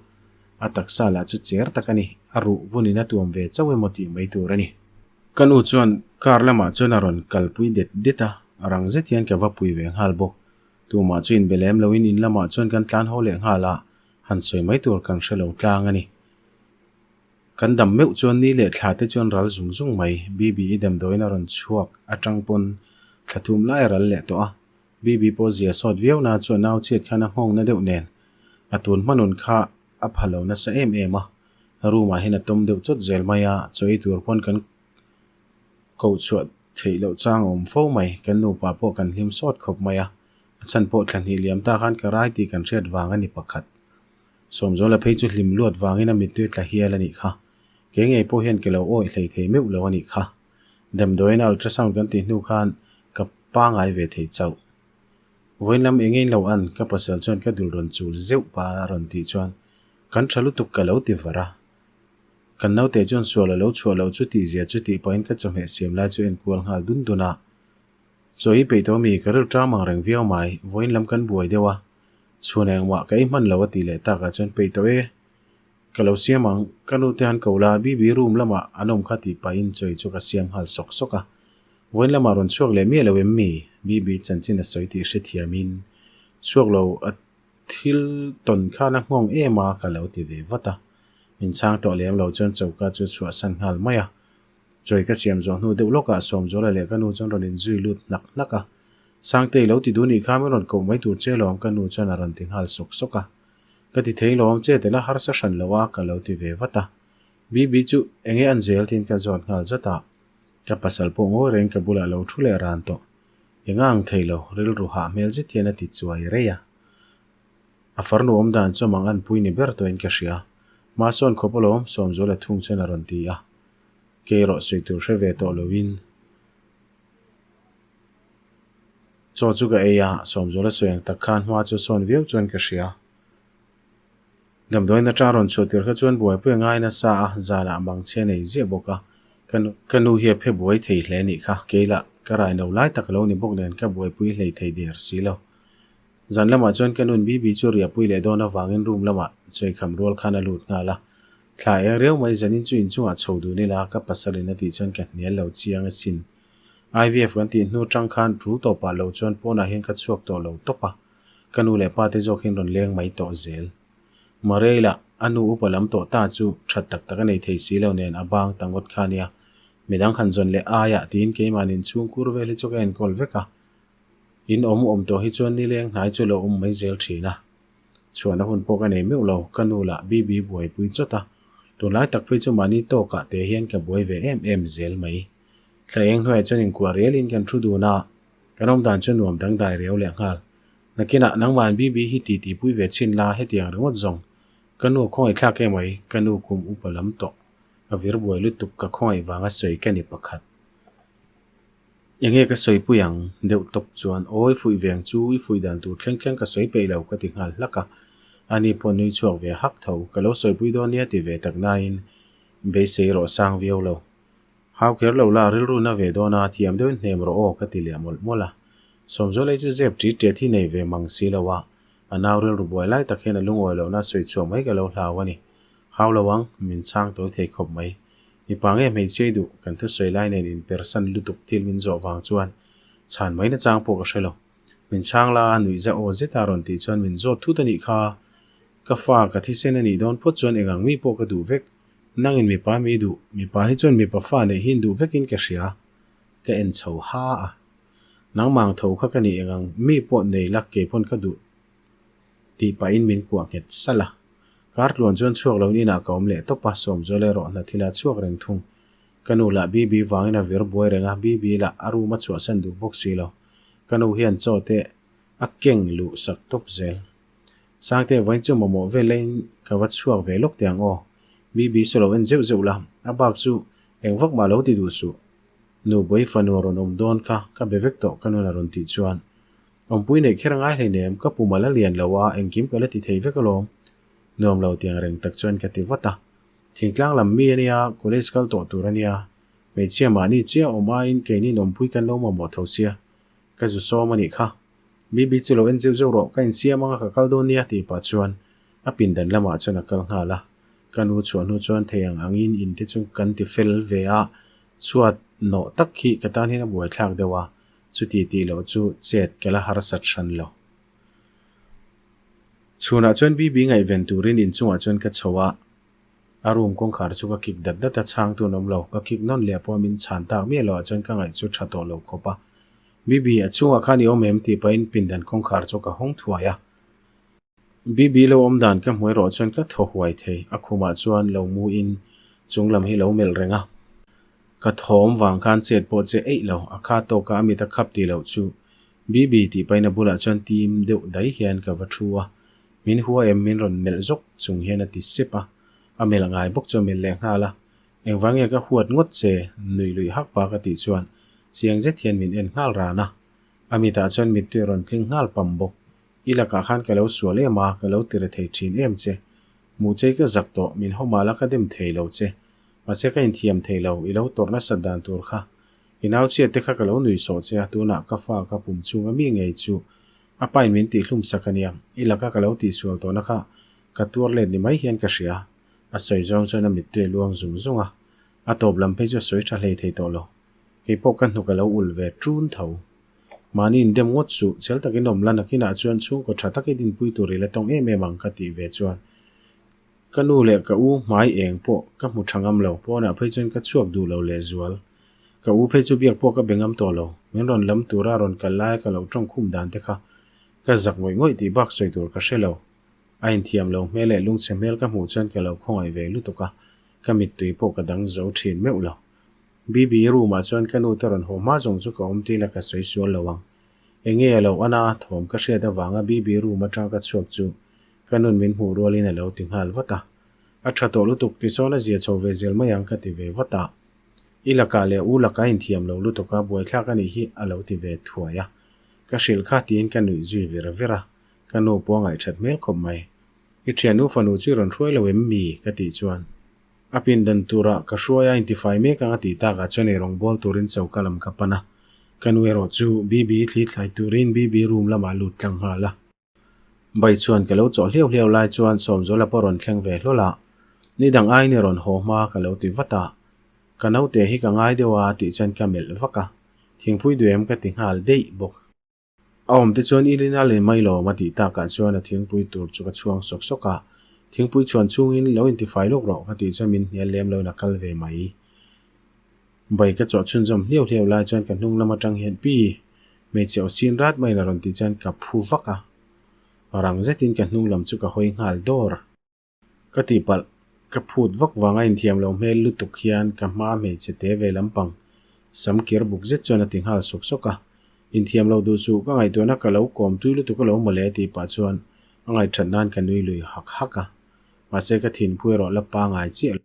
a taksa lah chu cher tak a ni, a ruh vunin a tuam ve chauh emaw tih mai tur a ni. Ka nu chuan car lamah chuan a rawn kalpui det det a, rang zet hian ka va pui ve nghal bawk. Tumah chu inbe lem loin in lamah chuan kan tlan haw leh nghal a, han sawi mai tur kan hre lo tlang a ni. Kan dam meuh chuan ni leh thla te chuan ral zung zung mai. Bibi i damdawiin a rawn chhuak atang pawn thla thum lai a ral leh tawh a. Bibi pawh zia sawt viau na chuan nau chhiat khan a nghawng na deuh nen a tun hmanun kha a pha lo nasa em em a. Room ah hian a tawm deuh chawt zel mai a, chaw ei tur pawn kan koh chhuah theih loh chang a awm fo mai. Kan nupa pawh kan hlim sawt khawp mai a, a chhan pawh thla hnih liam ta khan ka rai tih kan hriat vang a ni pakhat. Sawmzuala phei chu hlim luat vangin a mittui tla hial a nih kha. Kei ngei pawh hian ke lo awih hlei thei meuh lo a nih kha. Damdawiin ultrasound kan tih hnu khan ka pangai ve thei chauh. Vawiin lam eng engin lo an, ka pasal chuan ka dul rawn chul zeuh pa a rawn tih chuan kan tha lutuk ka lo ti var a. Kan naute chuan sual a lo chhuah loh chu tih zia chu tih pahin ka chawhmeh siam lai chu enkual nghal dun dun a. Chaw i peih tawh mi, ka ril tang mang reng viau mai, vawiin lam kan buai deuh a. Chhun engmah ka ei hman lo a tih leh takah chuan peih tawh e. Ka lo siam ang, ka nu te han ko la, Bibi room lamah an awm kha tih pahin chawi chu ka siam nghal sawk sawk a. Vawiin lamah rawn chhuak leh miah lo em mi? Bibi chanchin a sawi tih hrethiamin chhuak lo a thil tawn khan a nghawng em a ka lo ti ve vat a. Min chhang tawh lem lo chuan choka chu chhuahsan nghal mai a. Chawi ka siam zawh hnu deuh lawkah Sawmzuala leh ka nu chuan rawn inzui lut hnak hnak a. Sangtei lo ti duh nih kha min rawn koh mai tur che lawm ka nu chuan a rawn ti nghal sawk sawk a. Ka ti thei lawm che tel a harsa hran lo a ka lo ti ve vat a. Bibi chu enge an zel tiin ka zawt nghal zat a. Ka pasal pawh ngawi reng ka bulah lo thu leh ran tawh. Enga ang thei lo, rilru hah hmel zet hian a ti chuai rei a. A farnu awm dan chu mang anpui ni ber tawhin ka hria. Mahsawn khawp alawm Sawmzuala thung chuan a rawn ti a. Kei erawh sawi tur hre ve tawh loin chaw chu ka ei a, Sawmzuala sawi ang tak khan hma chu sawn viau chuan ka hria. Damdawiin atang rawn chhuah tir kha chuan buaipui a ngai nasa a, zanah mang chhia nei ziah bawk a. Ka nu ka nu hi a phe buai thei hle nih kha, kei lah ka rai no lai tak lo ni bawk nen ka buaipui hlei thei der si lo. Zan lamah chuan ka nun Bibi chu riahpui leh dawn avangin room lamah chawihkham rual khan a lut nghal a. Thla eng riau mai zanin chu inchungah chho dun ila ka pasalin a tih chuan ka hnial lo chiang asin. IVF kan tih hnu tang khan tul tawpah lo chuan pawnah hian ka chhuak tawh lo tawp a, ka nu leh pa te zawk hian rawn leng mai tawh zel. Mareila, a nu upa lam tawh ta chu that tak tak a nei thei si lo nen a bang ta ngawt kha nia. Midang han zawn leh aiah tiin keimahni inchhungkur vel hi chu ka enkawl vek a. In awm awm tawh hi chuan nileng hnai chu lo awm mai zel thin a. Chhuahna hun pawh ka nei meuh lo, ka nu lah Bibi buaipui chawt a. Tunlai tak phei chu mahni tawkah te hian ka buai ve em em zel mai. Thla eng hnuaiah chuan inkuah rialin kan thu dun a, kan awm dan chu nuam dangdai riau leh nghal. Nakinah nangmahin Bibi hi ti tihpui ve chhin la hetiang ringawt zawng. Ka nu khawngaih thlak em mai, ka nu kum upa lam tawh. A vir buai lutuk ka khawngaih vanga sawi ka ni pakhat. Enge ka sawi pui ang? Deuh tawp chuan, Awi fuih veng chu i fuih dan tur thleng thleng ka sawi peih lo ka ti nghal hlak a. Ani pawh nui chhuak ve hak tho, ka lo sawi pui dawn nia ti ve tak nain beisei rawh sang viau lo. Hau kher lo la, rilru na ve dawn a, thiam deuhin hnem rawh aw ka ti leh mawlh mawlh a. Sawmzualei chu zep ṭi ṭiat hi nei ve mang si lo a, a nau rilru buai lai tak hian a lungawi lohna sawi chhuah mai ka lo hlau a ni. Hau lo ang, min chhang tawi thei khawp mai. Mipa nge hmeichhia i duh, kan thusawi lai nen inpersan lutuk thil min zawh vang chuan chhan mai nachang pawh ka hre lo. Min chhang la a nuih za aw zeta rawn tih chuan min zawt thut a nih kha. Ka fa ka thisen a nih dawn phawt chuan engang mi pawh ka duh vek. Nangin mipa mi duh, mipa hi chuan mipa fa neih hi in duh vekin ka hria. Ka en chho ha a. Nangmang tho kha ka nih engang mi pawh nei la keipawn ka duh tih pahin min kuah nghet salh a. Kar tluan chuan chhuak loin inah ka awm leh tawp a, Sawmzuala erawh hna thil a chhuak reng thung. Ka nu lah Bibi vangin a vir buai reng a, Bibi lah a room a chhuahsan duh bawk si lo. Ka nu hian chaw te a keng luh sak tawp zel. Sangte vawiin chu mamawh vel laiin ka va chhuak ve lawk teh ang aw. Bibi saw lo en zeuh zeuh la, a bak chu eng vak mah lo ti duh suh. Nu bawi fanu a rawn awm dawn kha ka be vek tawh ka nun a rawn tih chuan. Awmpui neih kher a ngai hleinem, ka pum a la lian lo a, engkim ka la ti thei vek alawm. Nuam lo tiang reng tak chuan ka ti vat a. Thingtlang lam mi a nia, college kal tawh tur a nia. Hmeichhia mahni chiah awm aiin keinin awmpui kan lo mamawh tho sia. Ka zu sawm a nih kha. Bibi chu lo en zeuh zeuh rawh, ka insiam anga ka kal dawn nia tih pah chuan a pindan lamah chuan a kal nghal a. Ka nu chhuah hnu chuan thei ang angin in te chu kan ti fel ve a, chhuat nawh tak hi ka tan hian a buaithlak deuh a, chuti tih loh chu chet ka la harsat hran lo. Chhunah chuan Bibi ngaihven turin inchungah chuan ka chho a, a room kawngkhar chu ka kik dat dat a, chhang tun awm lo, ka kik nawn leh pawh min chhan tak miah loh ah chuan ka ngaih chu tha tawh lo khawp a. Bibi, a chhungah khan i awm em? tih pahin pindan kawngkhar chu ka hawng thuai a. Bibi lo awm dan ka hmu erawh chuan ka thaw huai thei, a khumah chuan lo mu in chung lam hi lo melh reng a. Ka thawm vang khan chet pawh che eih lo, a kha tawka a mit a khap tih loh chu Bibi tih pahin a bulah chuan tim deuh dai hian ka va thu a, min hua em min rawn melh zawk chung hian a ti sep a, a melh ngai bawk chu a melh leh nghal a, engvang nge ka huat ngawt che nuih luih hak pa ka tih chuan chiang zet hian min en nghal ran a, a mitah chuan mittui a rawn tling nghal pam bawk. I lakah khan ka lo sual em a, ka lo tire thei thin em che. Hmuh che i ka zak tawh, min haw mah la ka dem thei lo che. Mahse ka inthiam thei lo, i lo tawrh nasat dan tur kha. I nau chiat te kha ka lo nui sawh che a, tunah ka fa ka pum chhunga mi ngei chu a pain min tihhlum sak a nia, i laka ka lo tihsual tawhna kha ka tuar let ni mai hian ka hria. A sawi zawng chuan a mittui a luang zung zung a, a tawp lam phei chu a sawi tha hlei thei tawh lo. Keipawh ka hnuk a lo ulh ve ṭun tho. Mahni indem ngawt suh, chhel takin awm la nakinah chuan chhungkaw tha takin inpui tur i la tawng em em ang ka tih ve chuan ka nu leh ka u hmai eng pawh ka hmu tha ngam lo, pawnah phei chuan ka chhuak duh lo lehzual. Ka u phei chu biak pawh ka be ngam tawh lo, min rawn lam tura rawn kal laia ka lo tawng khum dan te kha ka zak ngawih ngawih tih bak sawi tur ka hre lo. A inthiam lo hmel leh lungchhe hmel ka hmuh chuan ka lo khawngaih ve lutuk a, ka mittui pawh ka dang zo thin meuh lo. Bibi room ah chuan ka nu te rawn haw hma zawng chu ka awm tila ka sawi sual lo ang. Enge a lo an a, thawm ka hriat avanga Bibi room atang ka chhuak chu ka nun min hmuh rualin a lo ti nghal vat a. A tha tawh lutuk tisawn a zia chho ve zel mai ang ka ti ve vat a. I lakah leh u lakah inthiam lo lutuk a, buaithlak a nih hi a lo ti ve thuai a. Ka hrilh kha tiin ka nuih zui ver ver a, ka nu pawh a ngaihthat hmel khawp mai. I thiannu fanu chu i rawn hruai lo em mi? ka tih chuan. A pindan turah ka hruai a intifai mek ang a tih takah chuan ei rawngbawl turin choka lam ka pan a. Ka nu erawh chu BB thli thlai turin BB room lamah a lut tlang nghal a. Bai chuan ka lo chawh hliau hliau lai chuan Sawmzuala pawh rawn thleng ve hlawl a. Ni dang aiin i rawn haw hma ka lo ti vat a. Ka naute hi ka ngai deuh a tih chuan ka melh vak a. Thingpui duh em ka ti nghal daih bawk. A awm te chuan Irina leh Mailawm a tih takah chuan a thingpui tur chu ka chhuang sawk sawk a, thingpui chhuan chungin lo intifai lawk rawh ka tih chuan min hnial lem loin a kal ve mai. Bai ka chawh chhunzawm hliau hliau lai chuan ka hnung lam atang hian Pi, hmeichhe aw sin rat maiin a rawn tih chuan ka phu vak a, rang zetin ka hnung lam chu ka hawi nghal dawr. Ka tihpalh, ka phut vak vanga inthiam lo hmel lutuk hian ka hma hmeichhe te ve lampang sam kir buk zet chuan a ti nghal sawk sawk a. Inthiam lo duh suh, ka ngaihtuahna ka lo kawm tui lutuk a lo mawle tih pah chuan a ngaihthat nan ka nui lui hak hak a. Mahse ka thinphu erawh la pangai chiah lo.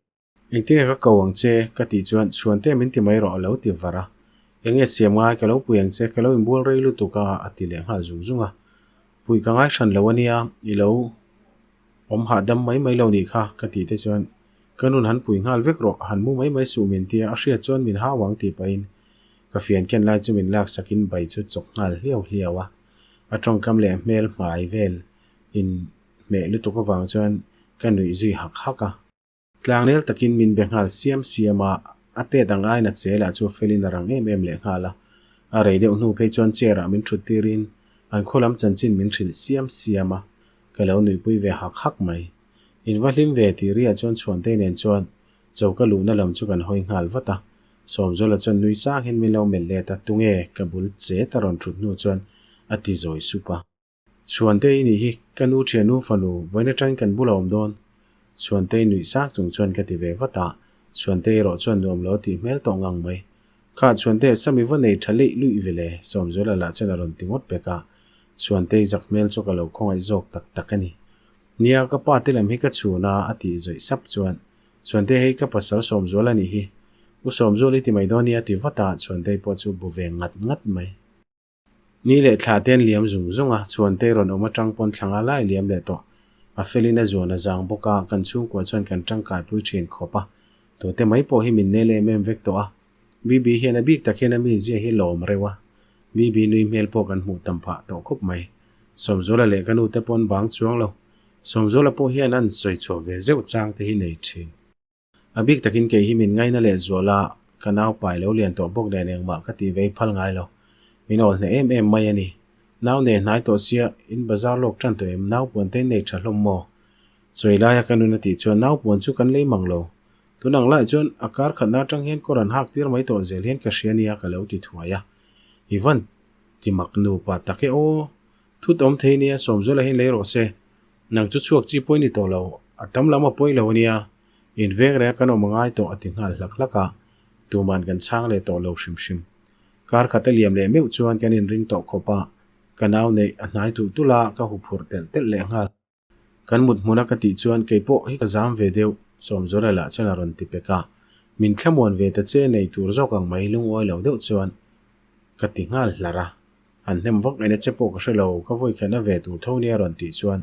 Engtinge ka ko ang che? ka tih chuan Chhuante min ti mai rawh a lo ti var a. Enge siam ngai ka lo pui ang che, ka lo inbual rei lutuk a a ti leh nghal zung zung a. Pui ka ngai hran lo a nia, i lo awm hahdam mai mai lo nih kha ka tih te chuan ka nun han pui nghal vek rawh, han mu mai mai suh min tia a hriat chuan min hau ang tih pahin ka fian ken lai chu min laksakin bai chu chawk nghal hliau hliau a. A tawngkam leh hmel hmai vel in hmeh lutuk avang chuan ka nuih zui hak hak a. Tlangnel takin min be nghal siam siam a, a tet ang aiin a che lah chu felin a rang em em leh nghal a. A rei deuh hnu phei chuan chair ah min thut tirin an khaw lam chanchin min hrilh siam siam a, ka lo nuihpui ve hak hak mai. In va hlim ve tih riah chuan Chhuantei nen chuan choka luhna lam chu kan hawi nghal vat a. Sawmzuala chuan nui sangin min lo melh let a, tunge ka bul chet a rawn thut hnu chuan a ti zawi sup a. Chhuante i nih hi, ka nu thiannu fanu, vawiin atangin kan bula awm dawn. Chhuantei nuih sak chung chuan ka ti ve vat a, Chhuantei erawh chuan nuam lo tih hmel tawh ngang mai. Kha Chhuante, Sami va nei tha leih luih ve le, Sawmzuala lah chuan a rawn ti ngawt pek a, Chhuantei zak hmel chu ka lo khawngaih zawk tak tak a ni. Nia, ka pa te lam hi ka chhun a, a tih zawih sap chuan, Chhuante hei ka pasal Sawmzuala nih hi, U Sawmzual i ti mai dawn nia ti vat a, Chhuantei pawh chu bu ve ngat ngat mai. Ni leh thla te an liam zung zung a, Chhuantei rawn awm atang pawn thla nga lai liam leh tawh. A felin a zuan a zang bawk a, kan chhungkua chuan kan tangkai pui thin khawp a. Tute mai pawh hi min nel em em vek tawh a. Bibi hian a bik tak hian a mizia hi lawm reuh a. Bibi nui hmel pawh kan hmuh tam phah tawh khawp mai. Sawmzuala leh ka nute pawn bang chuang lo. Sawmzuala pawh hian an sawi chhuah ve zeuh chang te hi nei thin. A bik takin kei hi min ngaina leh zual a, ka nau pai lo lian tawh bawk nen engmah ka tih vei phal ngai lo. Min awl hneh em em mai a ni. Nau nei hnai tawh sia, in bazar lawk tan tawh em? Nau puan te nei tha hlawm maw? Chawi laia ka nun a tih chuan nau puan chu kan lei mang lo. Tun ang laiah chuan a kar khatna atang hian kawr an hak tir mai tawh zel hian ka hria nia ka lo ti thuai a. I van ti mak nupa tak e aw. Thut awm thei nia Sawmzuala hian lei rawh se. Nang chu chhuak chi pawi ni tawh lo, a tam lam a pawi lo ania. In veng reng a kan awm a ngai tawh a ti nghal hlak hlak a, tuman kan chhang leh tawh lo hrim hrim. Kar khat a liam leh meuh chuan kan inring tawh khawp a, ka nau neih a hnai tulh tulh a, ka hu phurh telh telh leh nghal. Kan mut hmun a ka tih chuan kei pawh hi ka zam ve deuh, Sawmzuala lah chuan a rawn ti pek a, min thlamuan ve ta che nei tur zawk ang mai lungawi lo deuh chuan ka ti nghal hlar a. Han hnem vak ngaihna che pawh ka hre lo, ka vawi khatna ve tur tho nia rawn tih chuan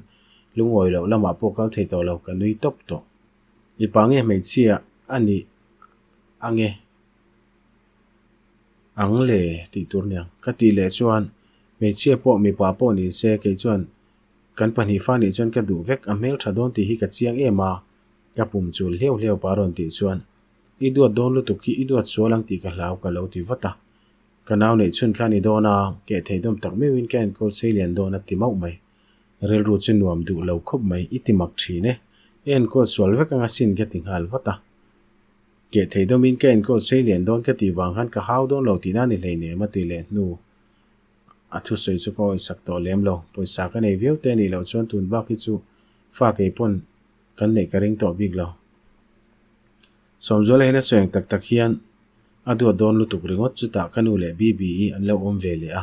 lungawi loh lamah pawh kal thei tawh lo, ka nui tawp tawh. Mipa nge hmeichhia a nih ange ang le tih tur niang ka tih leh chuan hmeichhia pawh mipa pawh ni se kei chuan kan pahnih fa nih chuan ka duh vek a hmeltha dawn tih hi ka chiang em a, ka pum chul hliau hliau pa rawn tih chuan i duat dawn lutuk hi i duat sual ang tih ka hlau ka lo ti vat a. Ka nau neih chhun kha a ni dawn a, keh thei dawm tak meuhin ka enkawl sei lian dawn a ti mauh mai. Rilru chu nuam duh lo khawp mai, i ti mak thin e. I enkawl sual vek anga sin ka ti nghal vat a. Keh thei dawmin ka enkawl sei lian dawn ka tih vang khan ka hau dawn lo tihna a ni hleinem a ti leh hnu. A thusawi chu ka awisak tawh lem lo, pawisa ka nei viau te a nih loh chuan tun bak hi chu fa kei pawn kan neih ka ring tawh bik lo. Sawmzuala hian a sawi ang tak tak hian a duat dawn lutuk ringawt chutah ka nu leh Bibi-i an lo awm ve leh a.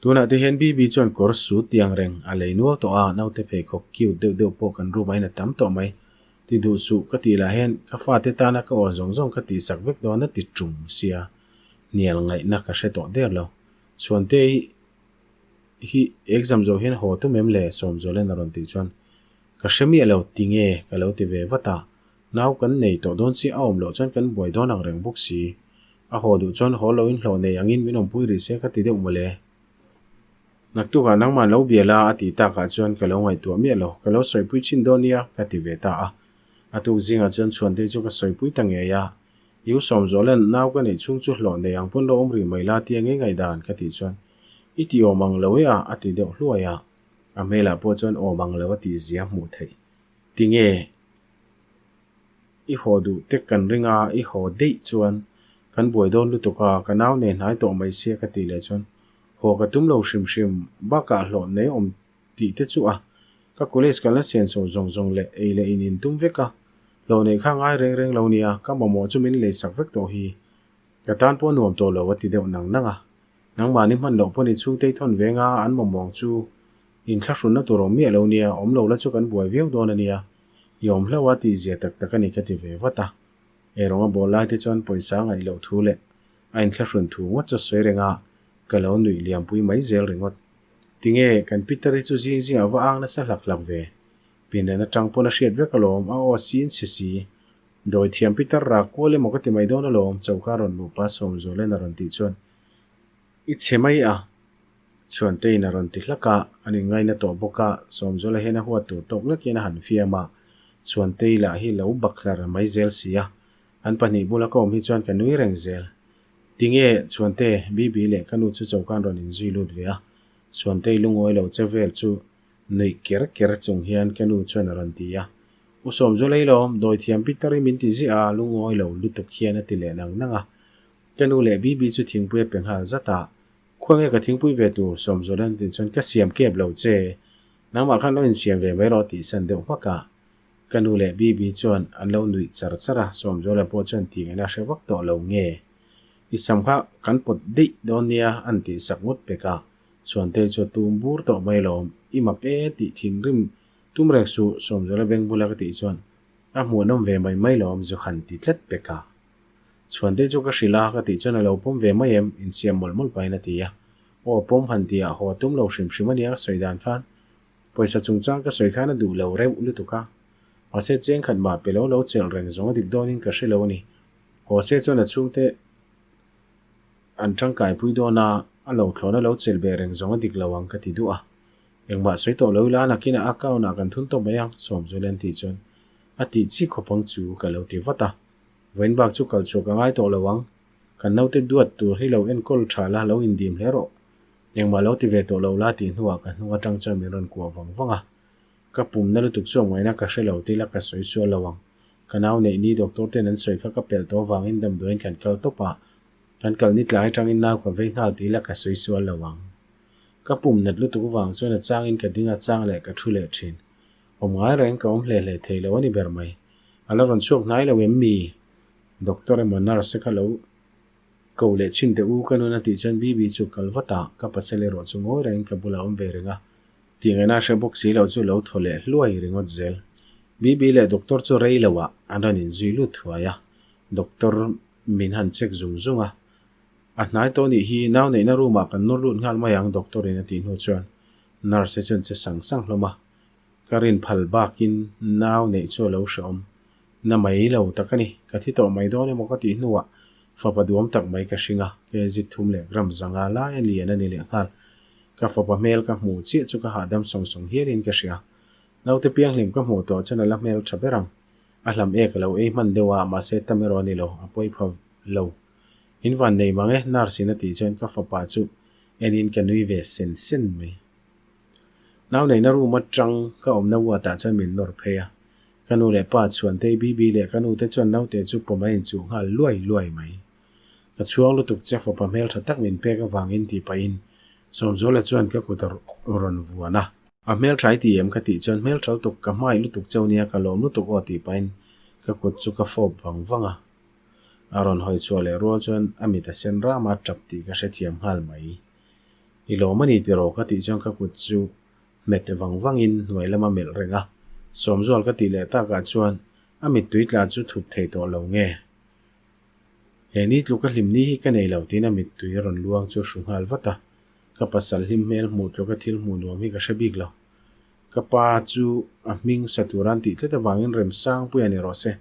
Tunah te hian Bibi chuan kawr sut tiang reng a lei nual tawh a, naute pheikhawk cute deuh deuh pawh kan room ah hian a tam tawh mai. Ti duh suh ka tih lah hian ka fate tana ka awn zawng zawng ka tihsak vek dawn a ti ṭung sia, hnial ngaihna ka hre tawh der lo. Chhuante hi exam zawh hian haw tum em le? Sawmzuala'n a rawn tih chuan ka hre miah lo tinge ka lo ti ve vat a. Nau kan nei tawh dawn chiah a awm loh chuan kan buai dawn ang reng bawk si. A haw duh chuan haw loin hlawh nei angin min awmpui rih se ka ti deuh mawle. Naktukah nangmah lo bia la a tih takah chuan ka lo ngaihtuah miah lo, ka lo sawipui chin dawn nia ka ti ve ta a. A tuk zingah chuan Chhuantei chu ka sawipui ta ngei a. I u Sawmzuala'n nau ka neih chhung chu hlawh nei ang pawn lo awm rih mai la tia ngei ngaihdan ka tih chuan i ti awm ang lo e a a ti deuh hluai a. A hmelah pawh chuan awm ang lo a tih zia hmuh theih. Tinge? I haw duh tek kan ring a, i haw deih chuan kan buai dawn lutuk a, ka nau nei hnai tawh mai sia ka tih leh chuan haw ka tum lo hrim hrim bakah hlawh nei awm tih te chu a, ka college kalna senso zawng zawng leh ei leh in in tum vek a, hlawh neih kha ngai reng reng lo nia, ka mamawh chu min leisak vek tawh hi, ka tan pawh nuam tawh lo a ti deuh nang nang a, nangmahni hman loh pawh ni chhungtei thawn veng a, an mamawng chu inthlahrunna tur awm miah lo nia, awm lo la chu kan buai viau dawn a nia. I awm hlauh a tih zia tak tak a ni ka ti ve vat a. Eirawng a bawl lai te chuan pawisa ngaih loh thu leh a inthlahrun thu ngawt chu a sawi reng a, ka lo nuih liampui mai zel ringawt. Tinge, kan Peter hi chu zing zingah va ang nasa hlak hlak ve. Pindan atang pawn a hriat vek alawm, a aw si in chhe si. Dawi thiam Peter rak kual emaw ka ti mai dawn alawm, choka rawn luh pa Sawmzuala'n a rawn tih chuan i chhe mai a. Chhuanteiin a rawn ti hlak a, an inngaina tawh bawk a, Sawmzuala hian a huat tur tawk lek hian a han fiam a, Chhuantei lah hi lo bakhlar mai zel si a, an pahnih bula ka awm hi chuan ka nui reng zel. Tinge Chhuante, Bibi leh ka nu chu choka an rawn inzui lut ve a, Chhuantei lungawi lo che vel chu nuih ker ker chung hian ka nu chuan a rawn ti a, U Sawmzuala i lawm, dawithiam Peter i min ti ziah a, lungawi lo lutuk hian a ti leh nang nang a. Ka nu leh Bibi chu thingpui a pe nghal zat a, Khuange ka thingpui ve tur Sawmzuala an tih chuan ka siam kep lo che, nangmah khan lo insiam ve mai rawh tih san deuh hmak a. Ka nu leh Bibi chuan an lo nuih char char a, Sawmzuala pawh chuan tih ngaihna hre vak tawh lo nge. I sam kha kan pawt daih dawn nia an tih sak ngawt pek a, Chhuantei chu a tum bur tawh mai lawm, i mak e tih thinrim tum reng suh Sawmzuala beng bula ka tih chuan a hmuhnawm ve mai mai lawm zu han ti tlat pek a. Chhuantei chu ka hrilh a, ka tih chuan a lo pawm ve mai em, insiam mawlh mawlh pahin a ti a. Aw pawm han tih ah haw tum lo hrim hrim a nia ka sawi dan khan Pawisa chungchang ka sawi khan a duh lo reuh lutuk a, mahse cheng khat mah pe lo lo chelh reng zawng a dik dawnin ka hre lo a ni. Hose chuan a chhungte an tangkaipui dawn a, a lo thlawn a lo chelh ve reng zawng a dik lo ang ka ti duh a. Engmah sawi tawh lo ila nakinah a account ah kan thun tawp mai ang, Sawmzuala an tih chuan a tih chi khawp ang chu ka lo ti vat a. Vawiin bak chu kal chhuak a ngai tawh lo ang, kan naute duat tur hi lo enkawl tha la, lo indim hle rawh. Engmah lo ti ve tawh lo la tih hnuah ka hnung atang chuan min rawn kuah vang vang a. Ka pumna lutuk chu a ngaihna ka hre lo tila ka sawi sual lo ang. Ka nau neih ni doctor ten an sawi kha ka pelh tawh avangin damdawiin kan kal tawp a, kan kal ni tlai atangin nau ka vei nghal tila ka sawi sual lo ang. Ka pum nat lutuk vang chuan a changin ka ding a chang leh ka thu leh thin. Awm ngai reng ka awm hle hle thei lo a ni ber mai. A la rawn chhuak hnai lo em mi? Doctor emaw nurse kha lo Ko leh chhin teh u ka nun a tih chuan Bibi chu kal vat a, ka pasal erawh chu ngawi rengin ka bulah a awm ve reng a. Tih ngaihna hre bawk si loh chu lo thaw leh hluai ringawt zel. Bibi leh doctor chu rei lo ah an rawn inzui lut thuai a, doctor min han check zung zung a. A hnai tawh nih hi nau neihna room ah kan nawr lut nghal mai ang doctor in a tih hnu chuan nurse te chuan che sang sang hlawm a. Ka rin phal bakin nau neih chu a lo hrehawm. Na mai lo tak a ni. Ka thi tawh mai dawn emaw ka tih hnuah fapa duam tak mai ka hring a, kz thum leh gram zanga lai a lian a ni leh nghal. Ka fapa hmel ka hmuh chiah chu ka hahdam sawng sawng hialin ka hria. Naute pianghlim ka hmuh tawh chuan a la hmel tha ber ang. A hlam ek a lo ei hman deuh a, mahse tam erawh a ni lo, a pawi pha lo. In van nei mang e, nurse in a tih chuan ka fapa chu enin ka nui ve sen sen mai. Nau neihna room atang ka awmna ward ah chuan min nawr phei a. Ka nu leh pa Chhuantei Bibi leh ka nute chuan naute chu pawm a inchuh nghal luai luai mai. Ka chhuang lutuk che fapa hmeltha tak min pek avangin tih pahin Sawmzuala chuan ka kut a rawn vuan a. A hmeltha i ti em ka tih chuan hmeltha lutuk ka hmaih lutuk cheu nia ka lawm lutuk aw tih pahin ka kut chu ka fawp vang vang a. A rawn hawi chhuah leh rual chuan a mit a sen ram a tap tih ka hrethiam nghal mai. I lawm a ni tiraw ka tih chuan ka kut chu hmet vang vangin hnuai lama melh reng a, Sawmzual ka tih leh takah chuan a mittui tla chu thup thei tawh lo nge? He ni tluka hlim ni hi ka nei lo tiin a mittui a rawn luang chu hru nghal vat a, ka pasal hlim hmel hmuh tluka thil hmuh nuam hi ka hre bik lo. Ka pa chu a hming sa tura an tih tlat avangin Remsangpui a ni rawh se,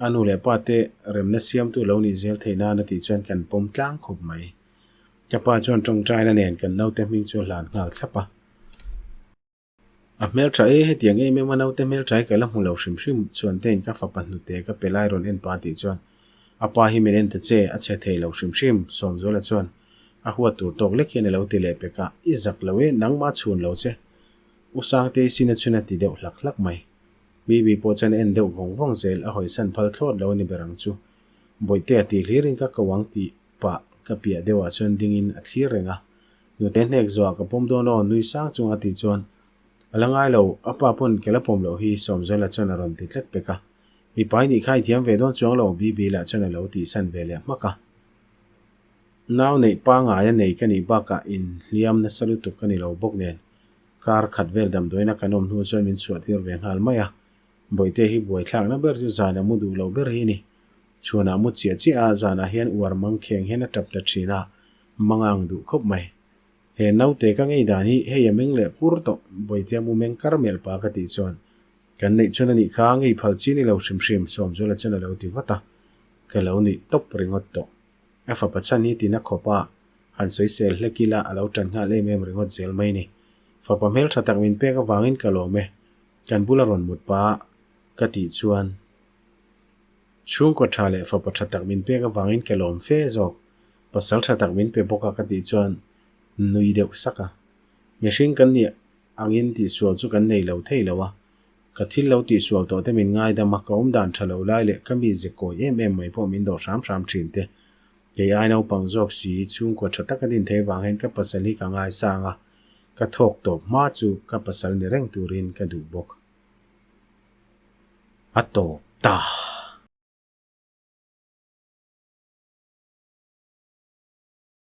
a nu leh pa te remna siamtu lo nih zel theih nan a tih chuan kan pawm tlang khawp mai. Ka pa chuan tawngtaina nen kan naute hming chu a hlan nghal thlap a. A hmeltha e, hetiang em em a naute hmeltha hi ka la hmu lo hrim hrim chuan tein ka fapa hnute ka pe lai rawn en pa tih chuan a pa hi min en ta che, a chhe thei lo hrim hrim, Sawmzuala chuan a huat tur tawk lek hian a lo ti leh pek a, i zak lo e, nangmah chhun lo che. U Sangtei sin a chhun a ti deuh hlak hlak mai. Bibi pawh chuan a en deuh vawng vawng zel, a hawisan phal thlawt lo a ni ber ang chu. Bawihtea tih hlirin ka ko ang tih Pah ka piah deuhah chuan dingin a thlir reng a, Nute hnek zuah ka pawm dawn aw nui sang chunga tih chuan a la ngai lo, a pa pawn ke la pawm loh hi Sawmzuala chuan a rawn ti tlat pek a, Mipa i nih kha i thiam ve dawn chuang lo Bibi lah chuan a lo tihsan ve leh hmak a. Nau neih pangaia nei ka nih bakah inhliam nasa lutuk ka ni lo bawk nen kar khat vel damdawiina kan awm hnu chuan min chhuahtir ve nghal mai a, Bawihte hi buaithlakna ber chu zan a mu duh loh ber hi a ni. Chhuanah mu chiah chiah a, zanah hian uar mang kheng hian a tap ta thin a, mang a ang duh khawp mai. He naute ka ngei dan hi hei a meng leh kur tawh, Bawihtea mu meng kar melh pa ka tih chuan, Kan neih chhun a nih kha, ngei phal chi ni lo hrim hrim, Sawmzuala chuan a lo ti vat a, ka lo nuih tawp ringawt tawh. A fapa chhan hi tina khawp a, han sawisel hlek ila a lo tan nghal em em ringawt zel mai ni. Fapa hmeltha tak min pek avangin ka lawm e, kan bula rawn mut pa ka tih chuan, Chhungkaw tha leh fapa tha tak min pek avangin ka lawm fe zawk. Pasal tha tak min pe bawk a ka tih chuan nui deuh sak a. Mihring kan nih angin tihsual chu kan nei lo thei lo a. Ka thil lo tihsual tawh te min ngaidam a, ka awmdan tha lo lai leh ka mi ze kawi em em mai pawh min dawh hram hram thin te. Kei ai naupang zawk si chhungkaw tha tak a din thei vang hian ka pasal hi ka ngaisang a, ka thawk tawp hma chu ka pasal ni reng turin ka duh bawk. A tawp ta.